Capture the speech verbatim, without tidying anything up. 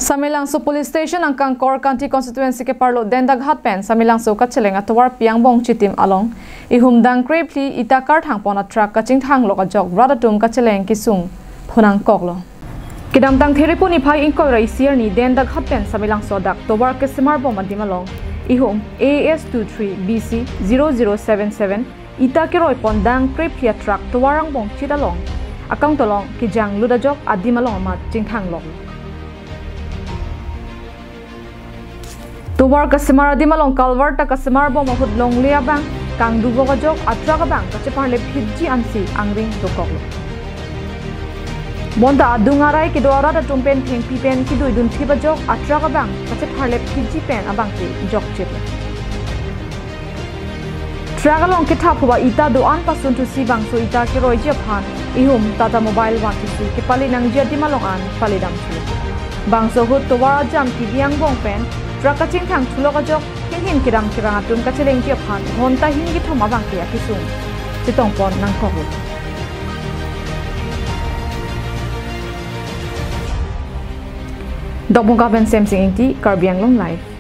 Samelangso Police Station angkang Korkanthi constituency keparlo Dendaghat pen Samelangso kacheleng atovarpi angbong chitim along ihum dang krephli ita karthang pon atruck kachingthang lok ajok rat atum kacheleng kesung phonangkoklo. Kedamtang Therepon niphai ingkoi ra isi arni Dendaghat pen Samelangso adak tovar kesemar bom adim along ihum A S two three B C zero zero seven seven ita keroi pon dang krephli atruck tovar angbong chit along akangtolong kejang lut ajok adim along amat chingthang lok. Tovar kesemar adim along culvert ta kesemar bom ahut longle abang kangduvok ajok atruck abang kacheparlep phitji ansi angring dokoklo. Bonta adung arai kedo arat atum pen thengpi pen kedui dunthip ajok atruck abang kacheparlep phitji pen abangke jokchit. Truck along kethap huba ita do-an pasun thusi bangso ita keroiji aphan ihum Tata Mobile van thusi kepali nangji adim along an palidam thu. Bangso ahut tovar ajam kebi angbong pen truck kachingthang thulok ajok hinghin kedam kerang atum kachelengji aphan ghonta hini kethom abangke akesung chetong pon nangkoklo. Dokmoka pen Semsing Ingti, Karbi Anglong Live.